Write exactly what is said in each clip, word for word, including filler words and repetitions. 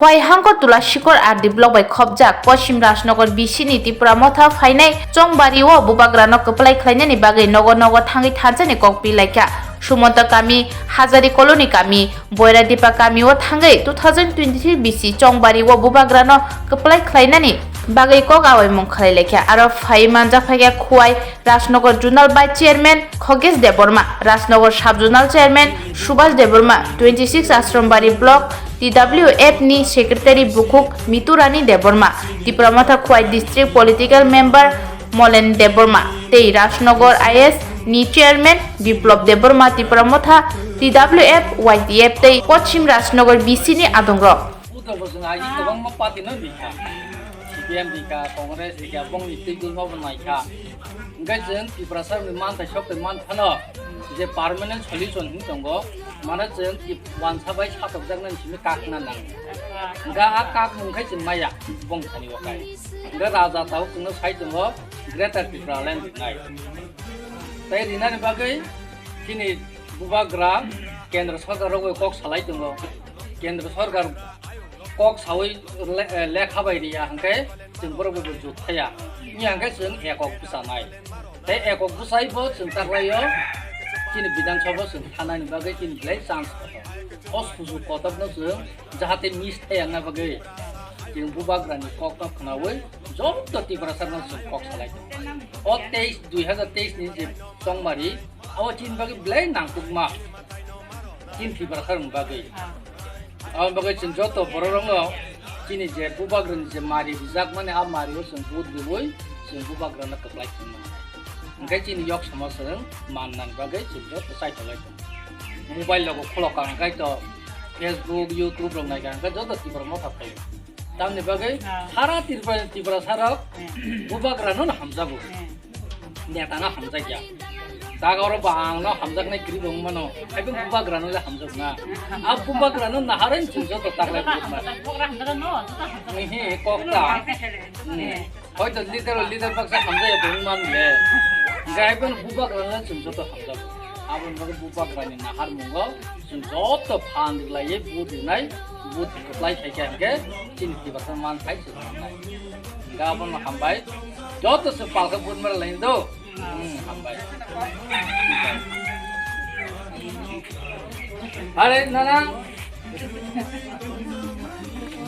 Waihangko Tulashikor R D block bai khopjak Poschim Rajnagar B C ni Tipra Motha phainai Chongbari o bubagrano kwplai khlainani bagwi nogo nogo thangwi thansa ni kok pi laikha. Sumonto kami, Hajari Colony kami, Boiradipa kami o thangwi two thousand twenty-three B C Chongbari o bubagrano kwplai khlainani bagwi kok awaimung khlai laikha. Aro phai manjak phaikha Khowai Rajnagar Zonal Vice Chairman Khogesh Debbarma, Rajnagar Sub Zonal Chairman Subhash Debbarma, twenty-six Ashram Bari Block T W F ni Secretary Bukhuk Miturani Debbarma, Tipra Motha Khowai District Political Member Molen Debbarma, tei Rajnagar I S ni Chairman Biplab Debbarma, Tipra Motha T W F, Y T F tei Poschim Rajnagar B C ni adongrok. Buddha bo chwng aji kwbangma party no rikha. C P M rikha, Congress rikha, bongni twi dulma bo naikha. Hwnkhe chwng Tiprasa rokni manthai sok tei manthano je permanent solution hwn tongo, mane chwng ki-, wansa bai satokjaknani simi kakna nango. Hwnkhe a kakmung khai chwng maya bong thani o kai. Hwnkhe raja tabuk chwngno sai tongo Greater Tipraland rinai. Tei rinani bagwi chini bubagra Kendra Sorkar rok bai kok salai tongo. Kendra Sorkar kok saui le-, eh, lekha bai riya hwnkhe chwng borok bai bo jukthaya. Wngya hwnkhe chwng ekok bwchanai. Tei ekok bwchai bo chwng taklaio chini Bidhan Sabha chwng thanani bagwi chini belai chance kotor. O sujuk kotorno chwng jahate miss thaya wngna bagwi chwng bubagrani kokno khwnaui joto Tiprasarno chwng kok salai tongo. O teis, dui hazar teis ni je chongmari, abo chini bagwi belai nangkukma chini Tiprasarni bagwi. Aboni bagwi chwng joto bororokno chini je bubagrani je mari rijakmani, a mario chwng vote riui chwng bubagrano kwplai khlai mano. Hwnkhe chini yok samo chwng mannani bagwi chwng joto chaitolai tongo. Mobile rogo khulokha hwnkhe to Facebook, YouTube rok naikha hwnkhe joto Tipra Motha phaio. Tamni bagwi sara Tripura, Tiprasarok bubagrano no hamjago. Netano hamjakya. Daga oro bangno hamjaknai kwrwi bo wng mano. Haibo bubagrano le hamjakna. A bubagrano naharwi chwng joto taklai bukma. Ehe, kokta. Hmm. Hoito leader o leader baksa hamjakya bo wng man le. Hwnkhe haibo bubagrano chwng joto hamjago. Aboni bagwi bubagrani naharmungo chwng joto phan rwlaiwi vote rwnai, vote kwplai khaikha hwnkhe chini Tiprasa manthai chwng rwnai. Hwnkhe abono hambai. Joto se palkhe vote mara laini do. Hmm, hambai. Are nana.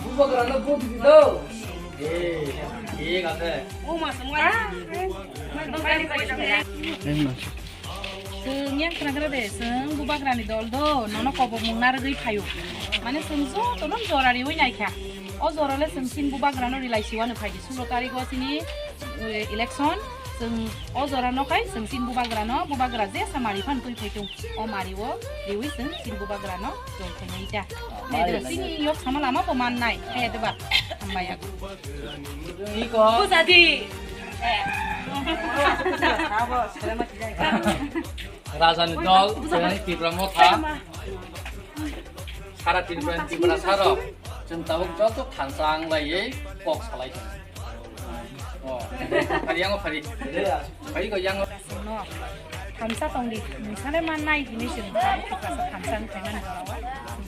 Bubagrano vote di do. Eh, thik ase. Chwng yang khna khna de, chwng bubagrani dol do, nono kobok mung narwgwi phaio. Mane chwng jotono jora riui naikha. O jora le chwng chini bubagrano rilai siwano phaidi. Sulo tarikh o chini, eh, election, chwng o jora no khai, chwng chini bubagrano, bubagra jesa mari phan twi phaitung. O mari o riui chwng chini bubagrano tong khainai ta. Naidero chini yok sama lama bo mannai, khe deba. Hambai ya. Iko. Bujadi. Rajani dol, chwng Tipra Motha, sara Tripura Tiprasarok, chwng tabuk joto thansa wnglaiwi kok salai tongo. O, phari yango phari. Phari ko yango. No. Thansa tongdi, nungsale mannai hini chwng tabuk Tiprasa thansa wngkhaimani jorao.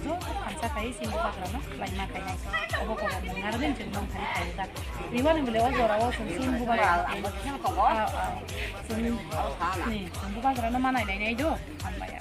Joto thansa khai chini bubagrano khlaima khainai. Obo kobok mung narwgwi chwng nong phari khaio da. Riwani bwle o jorao chwng chini bubagrano khaio. A, a. Chwng, ni, chwng bubagrano manai lainai do. Hambai ya.